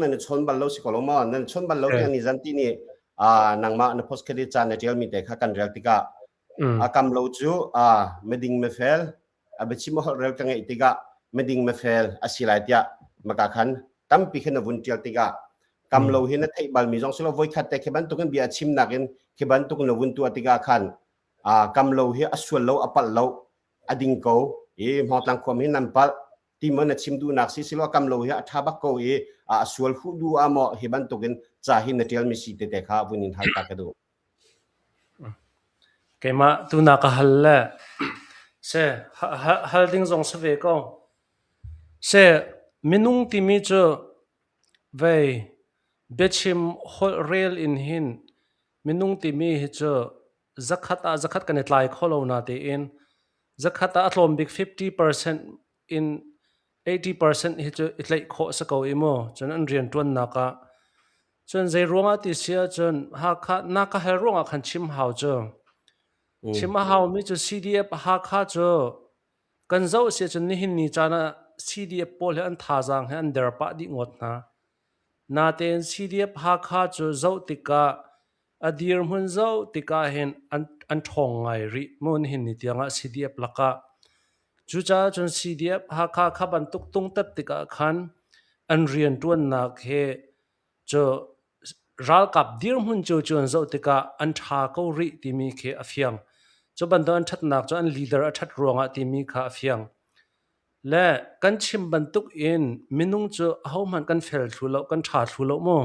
Nan i chawn bal lo si ko lo maw? Nan chawn bal lo tiang ni zan ti nih nangmah na post credit ca na ṭialmi te kha kan rel tikah a kam lo cu miding mifel a biachim a holh rel ka ngeih tikah miding mifel a si lai tiah maka khan tampi khin na vun ṭial tikah kam lo hi na theih balmi zong si lo, voikhat te khi bantukin bia a chimnak in khi bantukin na vun tuah tikah khan kam lo hi a sual lo, a palh lo, a ding ko i Hmawngtlang khuam hi nan palh ti maw na chim duhnak si silo kam lo hi a ṭha bak ko i a sual huh du ah maw hi bantukin ca hi na ṭialmi si tete kha vun in hal ta ka duh. Keimah tuna ka hal le se hal ding zong si ve ko. Se minung timi cu vei biachim holh rel in hin minung timi hi cu zakhat ah zakhat kan i tlai kho lo na tein zakhat ah a tlawm bik 50% in 80% hi cu i tlaih khawh si ko i mu. Cun an rianṭuannak ah cun zei ruangah ti si ahcun Hakha na ka hal ruangah khan chim hau cu. Chim a haumi cu CDF Hakha cu kan zoh si ahcun nihin ni caan ah CDF pawl hi an thazaang hi an der pah dih ngawt hna. Natein CDF Hakha cu zoh tikah a dirhmun zoh tikah hin an ṭhawng ngai rih mu nihin ni tiangah CDF lakah. Cucaah cun CDF Hakha kha bantuk tungtat tikah khan an rianṭuannak hi cu ralkap dirhmun cio cu an zoh tikah an ṭha ko rih timi khi a fiang. Cu bantuk an ṭhatnak cu an leader a ṭhat ruangah timi kha a fiang. Le kan chim bantuk in minung cu ahohmanh kan fel thlu lo, kan ṭha thlu lo mu.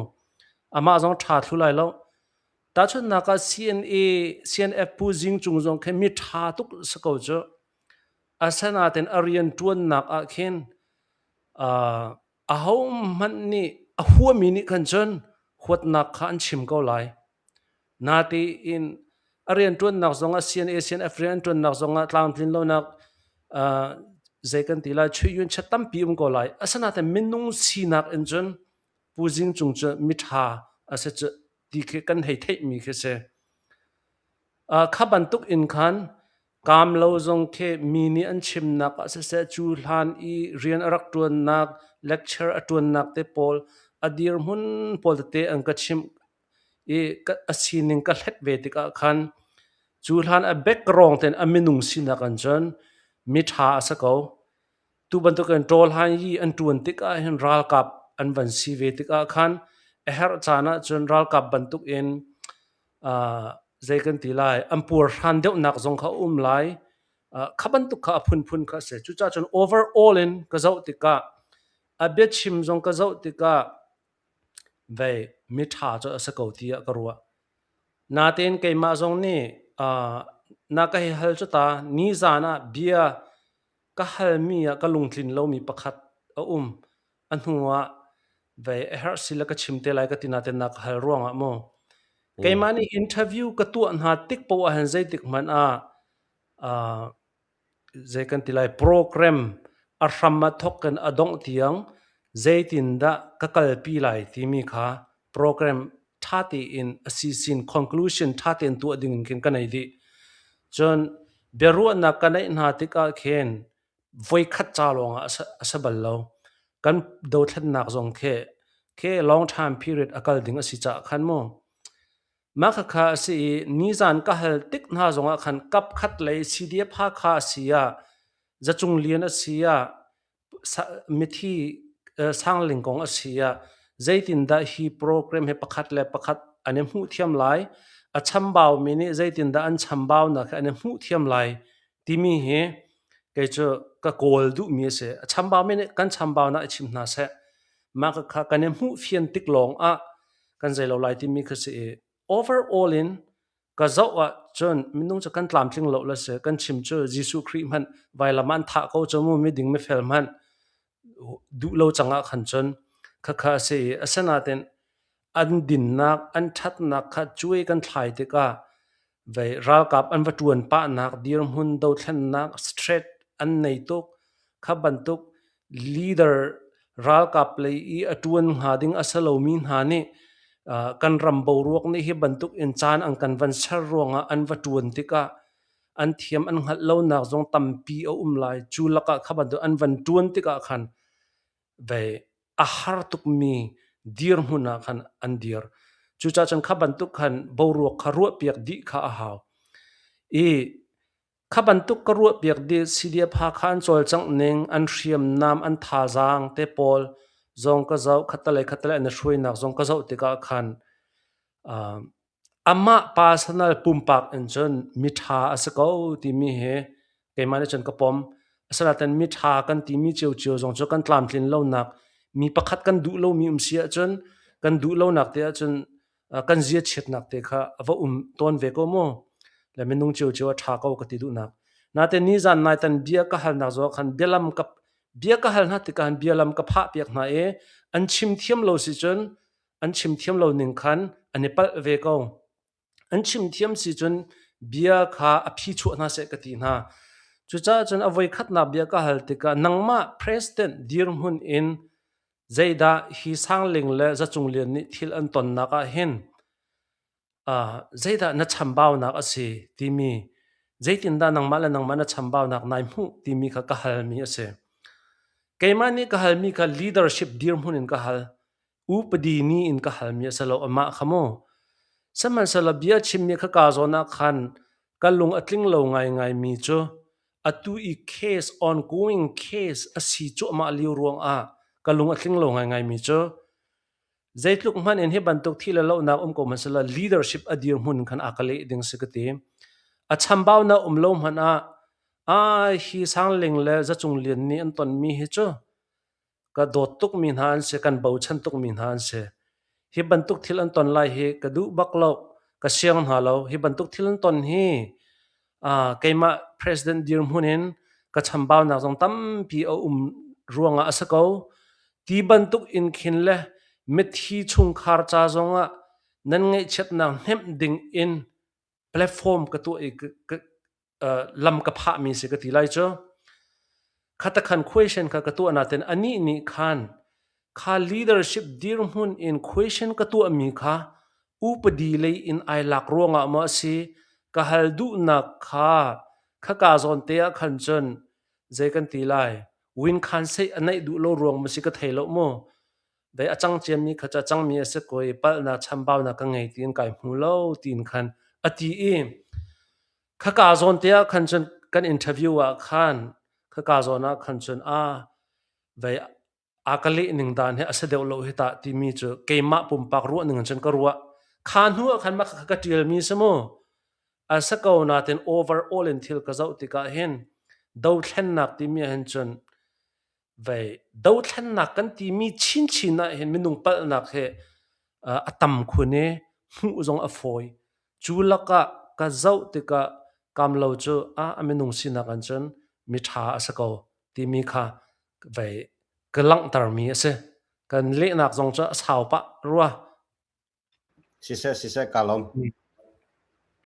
Amah zong ṭha thlu lai lo. Tahchunhnak ah CNA, CNF Pu Zing Cung zong khi mi ṭha tuk si ko cu. Asinain a rian ṭuannak ah khin ahohmanh nih a huami nih khan cun huatnak kha an chim ko lai. Natein a rianṭuannak zongah CNA CNF rian an ṭuannak zongah tlamtlin lonak zei kan ti lai chuih chat tampi um ko lai. Asinain minung sinak in cun Pu Zing Cung cu miṭha a si cu ti khi kan hei theihmi khi si. Kha bantuk in khan kaam lo zong khi mi nih an chimnak ah siseh cu hlan i rian a rak ṭuannak lecture a ṭuannak te pawl a dirhmun pawl tete an ka chimh i a sining ka hlet ve tikah khan cu hlan a background tein a minung sinak an cun miṭha a si ko. Tu bantukin ṭawl han i an ṭuan tikah hin ralkap an van si ve tikah khan a herh caan ahcun ralkap bantukin zei kan ti lai an puarhran deuhnak zong kha a um lai. Kha bantuk kha a phunphun kha a si. Cucaah cun overall in ka zoh tikah a biachim zong ka zoh tikah vei miṭha cu a si ko tiah ka ruah. Natein keimah zong nih na ka hei hal cu ta nizaan ah bia ka halmi ah ka lungtlin lomi pakhat a um. A hnu ah vei a herh si le ka chim te lai ka ti natein na ka hal ruangah mu. Keimah nih interview ka tuah hna tik poah ahhin zeitik hmanh ah zei kan ti lai program a hram a thawk in a dongh tiang zeitindah ka kalpi lai timi kha program ṭha tein a sisin conclusion ṭha tein tuah ding in khin ka nei dih. Cun biaruahnak ka neih hna tikah khin voikhat ca lawngah a si bal lo. Kan dothlennak zong khi khi long time period a kal ding a si caah khan mu. Mah khakha a si i nizan ka hal tik hna zongah khan kapkhat lei CDF Hakha a si ah, Zacung Lian a si ah, mithi Sangling kong a si ah zeitindah hi program hi pakhat le pakhat an i hmuh thiam lai, a chambaumi nih zeitindah an chambaunak hi an i hmuh thiam lai timi hi kei cu ka kawl duhmi a si. A chambaumi nih kan chambaunak i chim hna seh. Mah kha kan i hmuh fian tik lawng ah kan zei lo lai timi kha si i overall in ka zoh ah cun minung cu kan tlamtling lo le si kan chim cu Jesuh Khrih hmanh vailam ah an thah ko cu mu miding mifel hmanh duh lo cang ah khan cun khakha a si i asinain an dinnak an ṭhatnak kha cuai kan thlai tikah vei ralkap an va ṭuan pahnak dirhmun dothlennak straight an nei tuk kha bantuk leader ralkap lei i a ṭuan hnga ding a si lomi hna nih kan ram boruak nih hi bantuk in caan an kan van ser ruangah an va ṭuan tikah an thiam an hngalh lonak zong tampi a um lai. Cu lakah kha bantuk an van ṭuan tikah khan vei a har tukmi dirhmun ah khan an dir. Cucaah cun kha bantuk khan boruak kha ruahpiak dih kha a hau. I kha bantuk ka ruahpiak dih CDF Hakha an cawlcangh ning, an hriamnam, an thazaang te pawl zong ka zoh, khattelei khattelei an i hruainak zong ka zoh tikah khan amah personal pumpak in cun miṭha a si ko timi hi keimah nih cun ka pom. Asinain miṭha kan timi ciocio zong cu kan tlamtlin lonak mi pakhat kan duh lomi um si ahcun kan duh lonak te ahcun kan ziachiatnak te kha a va um tawn ve ko mu. Le minung ciocio a ṭha ko ka ti duhnak. Nain nizan nai tan bia ka halnak zong khan bialam ka bia ka hal hna tikah bialam ka phah piak hna i an chim thiam lo si cun an chim thiam lo ning khan an i palh ve ko. An chim thiam si cun bia kha a phi chuah hna seh ka ti hna. Cucaah cun a voikhatnak bia ka hal tikah nangmah president dirhmun in zeidah hi Sangling le Zacung Lian nih thil an tonnak ah hin zeidah na chambaunak a si timi zeitindah nangmah le nangmah na chambaunak nai hmuh timi kha ka halmi a si. Keimah nih ka halmi kha leadership dirhmun in ka hal. Upadi ni in ka halmi a si lo amah kha mu. Sihmanhsehlaw bia chimmi kha kaa zawn ah khan ka lung a tling lo ngaingaimi cu atu i case ongoing case a si cuahmah lio ruangah ka lung a tling lo ngaingaimi cu zeitluk hmanh in hi bantuk thi le lohnak um ko hmanh sehla leadership a dirhmun khan a ka leh ding si ka ti. A chambaunak um lo hmanh ah ah hi Sangling le Zacung Lian nih an tonmi hi cu ka dawt tukmi hna an si, kan bochan tukmi hna an si. Hi bantuk thil an ton lai hi ka duh bak lo, ka siang hna lo. Hi bantuk thil an ton hi keimah president dirhmun in ka chambaunak zong tampi a um ruangah a si ko. Ti bantuk in khin le mithi chungkhar ca zongah nan ngaihchiatnak hnemh ding in platform ka tuah i lam ka phahmi si ka ti lai cu. Khatakhan question kha ka tuah natin anih nih khan kha leadership dirhmun in question ka tuahmi kha upadi lei in ai lak ruangah maw a si ka hal duhnak kha khaka zawn te ah khan cun zei kan ti lai win khan sei a neih duh lo ruang ma si ka thei lo mu Dei a cang ciami kha cu a cangmi a si ko i palhnak chambaunak ka ngei tiin kai hmu lo tiin khan a ti i khaka zawn te ah khan cun kan interview ah khan khaka zawn ah khan cun a vei a ka leh ning dan hi a si deuh lo hi tah timi cu keimah pumpak ruah ning cun ka ruah. Kha hnu ah khan mah kha ka ṭialmi si mu. A si ko nain overall in thil ka zoh tikah hin dothlennak timi ah hin cun Vei dothlennak kan timi chinchin ah hin minung palhnak hi a tam khun i hmuh zong a fawi. Cu lakah ka zoh tikah kamlo cu a minung sinak an cun miṭha a si ko timi kha vei ka langhtermi a si. Kan lehnak zong cu a sau pah rua. Siseh, siseh, kaa lawm.